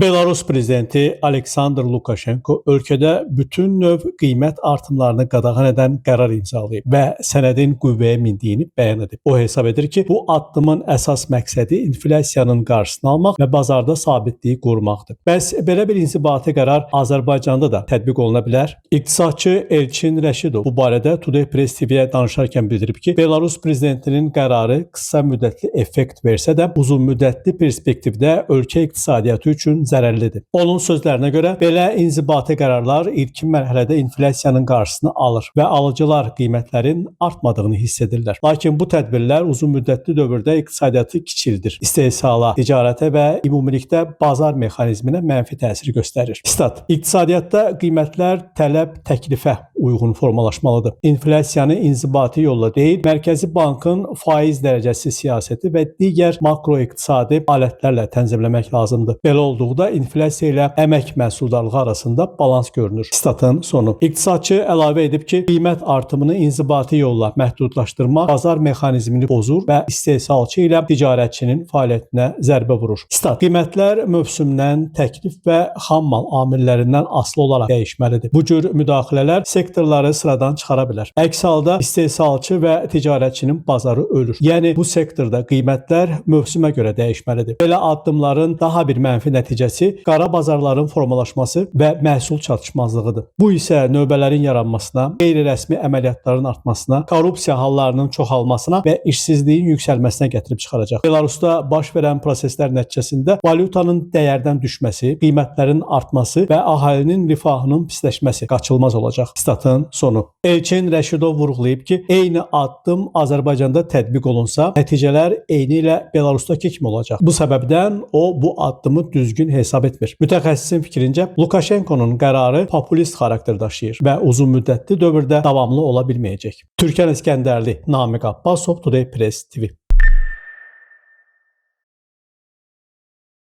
Belarus prezidenti Aleksandr Lukaşenko ölkədə bütün növ qiymət artımlarını qadağan edən qərar imzalayıb və sənədin qüvvəyə mindiyini bəyan edib. O hesab edir ki, bu addımın əsas məqsədi inflyasiyanın qarşısını almaq və bazarda sabitliyi qorumaqdır. Bəs belə bir inzibati qərar Azərbaycanda da tətbiq oluna bilər? İqtisadçı Elçin Rəşidov bu barədə Today Press TV-yə danışarkən bildirib ki, Belarus prezidentinin qərarı qısa müddətli effekt versə də, uzunmüddətli perspektivdə ölkə iqtisadiyyatı üçün zərərlidir. Onun sözlərinə görə belə inzibati qərarlar ilkin mərhələdə inflyasiyanın qarşısını alır və alıcılar qiymətlərin artmadığını hiss edirlər. Lakin bu tədbirlər uzunmüddətli dövrdə iqtisadiyyatı kiçildir. İstehsala, ticarətə və ümumilikdə bazar mexanizminə mənfi təsir göstərir. Stat: İqtisadiyyatda qiymətlər tələb təklifə uyğun formalaşmalıdır. İnflyasiyanı inzibati yolla deyil, Mərkəzi Bankın faiz dərəcəsi siyasəti və digər makroiqtisadi alətlərlə tənzimləmək lazımdır. Belə olduqda inflyasiya ilə əmək məhsuldarlığı arasında balans görünür. Statın sonu. İqtisadçı əlavə edib ki, qiymət artımını inzibati yolla məhdudlaşdırmaq bazar mexanizmini pozur və istehsalçı ilə ticarətçinin fəaliyyətinə zərbə vurur. Stat: Qiymətlər mövsümdən, təklif və xammal amillərindən asılı olaraq dəyişməlidir. Bu cür müdaxilələr sektorları sıradan çıxara bilər. Əks halda istehsalçı və ticarətçinin bazarı ölür. Yəni bu sektorda qiymətlər mövsümə görə dəyişməlidir. Belə addımların daha bir mənfi nəticəsi qara bazarların formalaşması və məhsul çatışmazlığıdır. Bu isə növbələrin yaranmasına, qeyri-rəsmi əməliyyatların artmasına, korrupsiya hallarının çoxalmasına və işsizliyin yüksəlməsinə gətirib çıxaracaq. Belarusda baş verən proseslər nəticəsində valyutanın dəyərdən düşməsi, qiymətlərin artması və əhalinin rifahının pisləşməsi qaçılmaz olacaq. Statın sonu. Elçin Rəşidov vurğulayıb ki, eyni addım Azərbaycanda tətbiq olunsa, nəticələr eynilə Belarusdakı kimi olacaq. Bu səbəbdən o bu addımı düzgün hesab etmir. Mütəxəssisin fikrincə, Lukaşenkonun qərarı populist xarakter daşıyır və uzunmüddətli dövrdə davamlı ola bilməyəcək. Türkan İskəndərli, Namiq Abbasov, Today Press TV.